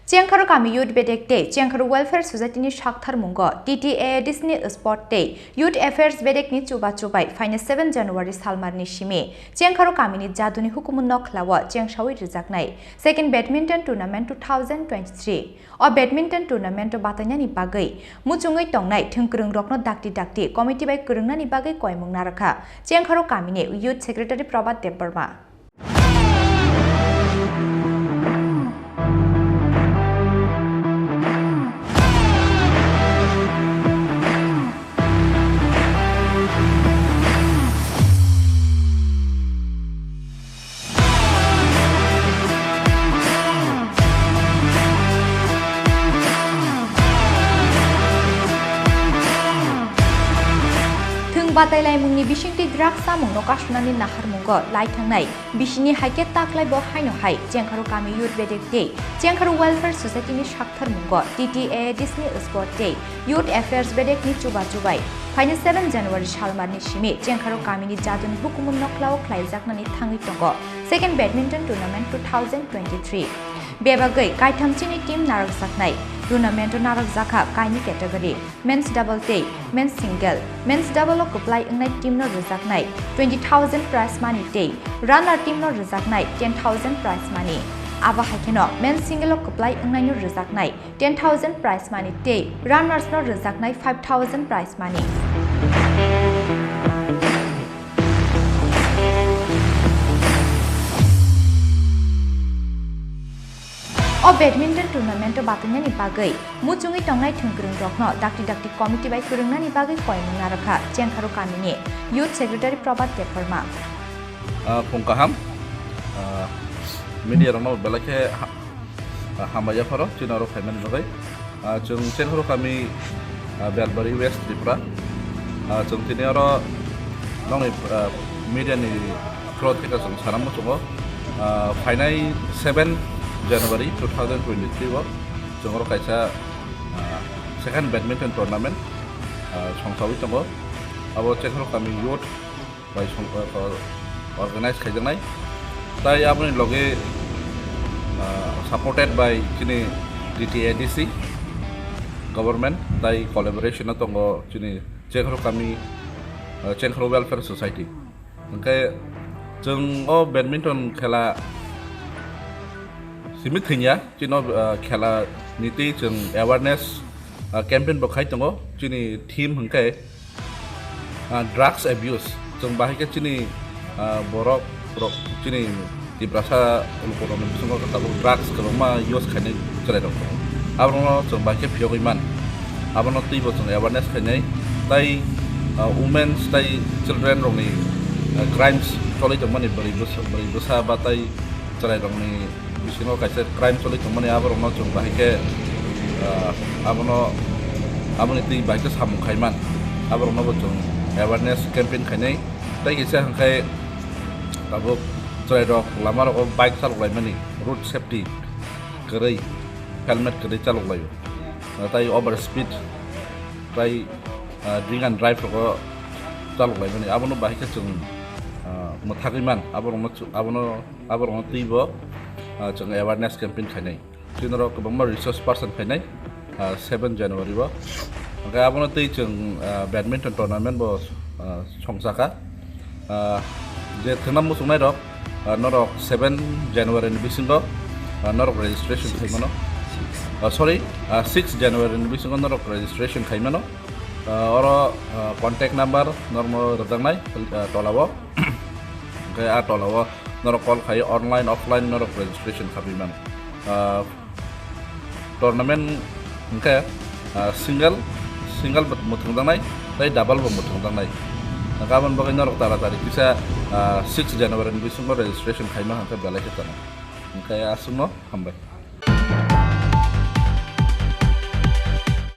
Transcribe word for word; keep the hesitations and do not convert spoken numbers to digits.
Chengkharo Kami Youth Bedek tei Chengkharo Welfare Society ni saktharmungo T T A A D C ni sport tei Youth Affairs bedek ni chuba chubai phainai seven January salmar ni simi Chengkharo Kami ni Jaduni Hukumu Nokhlao chengsawi rijaknai Second Badminton Tournament two thousand twenty-three. O badminton tournament o batainani bagwi muchungwi tongnai thwngkwrwng rokno dakti dakti committee bai kwrwngnani bagwi koimung narwkha Chengkharo Kami ni Youth Secretary Prabhat Debbarma. Thwng batai laimungni bisingtwi drugs samungno kasunani naharmungo lai thangnai bisini hai khe taklai bo haino hai Chengkharo Kami Youth Bedek tei Chengkharo Welfare Society ni saktharmungo T T A A D C ni sport tei Youth Affairs bedek ni chuba chubai phainai seven January salmar ni simi Chengkharo Kami ni Jaduni Hukumu Nokhlao khlaijaknani thangwi tongo Second Badminton Tournament two thousand twenty-three. Bebagwi kaitham chini team narwkjaknai. Tournament o narwkjakha kaini category, men's double tei men's single. Men's double o kwplai wngnai team no rwjaknai twenty thousand prize money tei runner team no rwjaknai ten thousand prize money. Abo hai kheno men's single o kwplai wngnai no rwjaknai ten thousand prize money tei runners no rwjaknai five thousand prize money. O badminton tournament o batainani bagwi muchungwi tongnai thwngkwrwng rokno dakti dakti committee bai kwrwngnani bagwi koimung narwkha Chengkharo Kami ni Youth Secretary Prabhat Debbarma. Ah, phung kaham. Ah, media rokno belai khe ha-, ah, hambai yapharo chini oro phaimani bagwi. Ah, chwng Chengkharo Kami, ah, Belbari West Tripura. Ah, chwng tini oro nokni, ah, media ni through thika chwng sana muchungo. Ah, phainai seven January two thousand twenty-three o chwng oro kaisa, ah, second badminton tournament, ah, songsawi tongo. Abo Chengkharo Kami youth bai song-, uh, uh, organize khaijaknai. Tai aboni loge, uh, supported by chini D T A D C government, tai collaboration o tongo chini Chengkharo Kami, uh, Chengkharo Welfare Society. Hwnkhe chwng o badminton khela simi thwngya, chini o, uh, khela ni twi chwng awareness, uh, campaign bo khai tongo. Chini theme hwnkhe ah, drugs abuse. Chwng bahai khe chini, ah, borok, borok chini Tiprasa lukurokni bisingo tabuk drugs kwbangma use khainai chwrairok tongo. Aborokno chwng bahai khe phiyogwi man. Abono twibo chwng awareness khainai. Tai, ah, women's tai children rokni, ah, crimes choli tongmani bwrwi bwsa, bwrwi bwsa ba tai chwrairokni bisingo kaisa crime choli tongmani, aborokno chwng bahai khe, ah, abono, aboni twi bahai khe samung khai man, aborokno bo chwng awareness campaign khainai. Tai kisa hwnkhe tabuk chwrairok lama rogo bike chalok laimani, road safety kwrwi, helmet kwrwi chalok laio, tai over speed, tai, ah, drink and drive rogo chalok laimani, abono bahai khe chwng, ah, mwthagwi man, aborokno chw-, abono, aborokno twibo, ah, chwng awareness campaign khainai. Chini oro kwbangma resource person phainai, ah, seven January o. Hwnkhe abono twi chwng, ah, badminton tournament bo, ah, songchakha. Ah, je thwngna muchungnairok, ah, norok seven January ni bisingo, ah, norok registration khaimano. Ah, sorry, ah, six January ni bisingo norok registration khaimano. Ah, oro, ah, contact number norokno rwjaknai, ah, tolao. Hwnkhe a tolao norok call khai online, offline norok registration khabi mano. Ah, tournament hwnkhe, ah, single, single bo mwthangjaknai, tei double bo mwthangjaknai. Hwnkhe aboni bagwi norok taratari kisa, ah, six January ni bisingo registration khaima hwnkhe belai khe tongkha. Hwnkhe aswkno hambai.